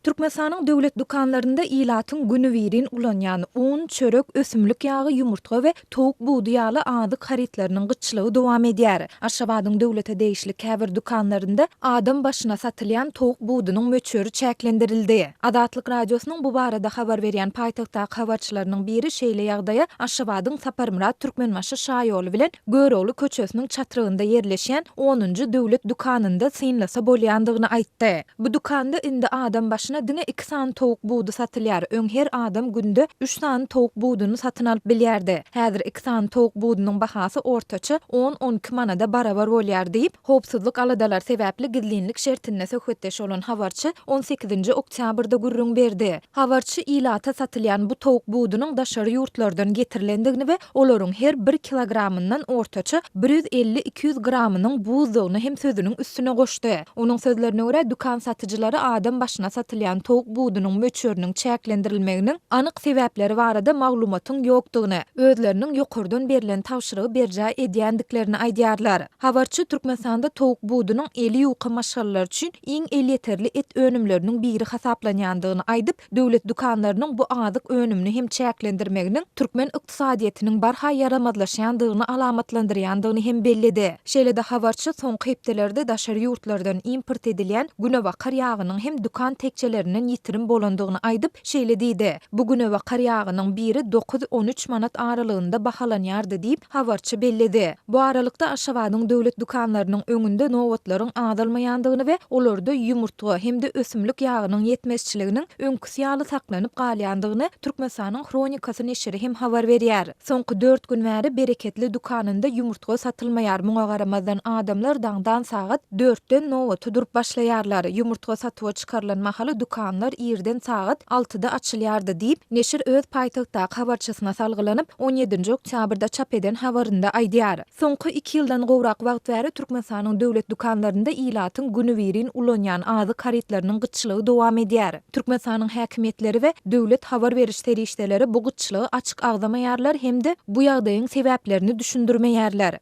Türkmenistanyň döwlet dükanlarynda ilatyň günübirin ulanýan un, çörek, ösümlik ýagy, ýumurtga we towuk budy ýaly azyk harytlarynyň gytçylygy dowam edýär. Aşgabadyň döwlete degişli käbir dükanlarynda adam başyna satylýan towuk budunyň möçberi çäklendirildi. Azatlyk Radiosynyň bu barada habar berýän paýtagtdaky habarçylarynyň biri şeýle ýagdaýa Aşgabadyň Saparmyrat Türkmenbaşy şaýoly bilen Görogly köçesiniň çatrygynda ýerleşýän onunjy döwlet dükanynda synlasa bolýandygyny aýtdy. Bu dükanda indi adam başyna diňe iki sany towuk budy satylýar, öň her adam günde üç sany towuk buduny satyn alyp bilýärdi. Häzir iki sany towuk budunyň bahasy ortaça on-on iki manada barabar bolýar diýip, howpsuzlyk aladalary sebäpli gizlinlik şertinde söhbetdeş bolan habarçy on sekizinji oktýabrda gürrüň berdi. Habarçy ilata satylýan bu towuk budunyň daşary ýurtlardan getirilendigini we olaryň her bir kilogramyndan ortaça bir 150-200 gramynyň buzdugyny hem sözüniň üstüne goşdy. Onuň sözlerine görä, dükan satyjylary adam başyna satylýan towuk budunyň möçberiniň çäklendirilmeginiň anyk sebäpleri barada maglumatyň ýokdugyny, özleriniň ýokardan berlen tabşyrygy berjaý edýändiklerini aýdýarlar. Habarçy Türkmenistanda towuk budunyň eli ýuka maşgalalar üçin iň elýeterli et önümleriniň biri hasaplanýandygyny aýdyp, döwlet dükanlarynyň bu azyk önümini hem çäklendirmeginiň türkmen ykdysadyýetiniň barha ýaramazlaşýandygyny alamatlandyrýandygyny hem belledi. Şeýle-de habarçy soňky hepdelerde daşary ýurtlardan import edilýän günebakar ýagynyň hem dükan tekjelerinden ýitirim bolandygyny aýdyp, şeýle diýdi, Bu günebakar ýagynyň biri dokuz-on üç manat aralygynda bahalanýardy diýip, habarçy belledi. Bu aralykda, Aşgabadyň döwlet dükanlarynyň öňünde nobatlaryň azalmaýandygyny we olarda ýumurtga hem-de ösümlik ýagynyň ýetmezçiliginiň öňküsi ýaly saklanyp galýandygyny Türkmenistanyň Hronikasy neşiri hem habar berýär. Soňky dört gün bäri Bereketli dükanynda ýumurtga satylmaýar, muňa garamazdan adamlar daňdan sagat dörtden nobata durup başlaýarlar. Ýumurtga satuwa çykarylan mahaly dükanlar irden sagat altyda açylýardy diýip, neşir öz paýtagtdaky habarçysyna salgylanyp, on ýedinji oktýabrda çap eden habarynda aýdýar. Soňky iki ýyldan gowrak wagt bäri Türkmenistanyň döwlet dükanlarynda ilatyň günübirin ulanýan azyk harytlarynyň gytçylygy dowam edýär. Türkmenistanyň häkimiýetleri we döwlet habar beriş serişdeleri bu gytçylygy açyk agzamaýarlar hem-de bu ýagdaýyň sebäplerini düşündirmeýärler.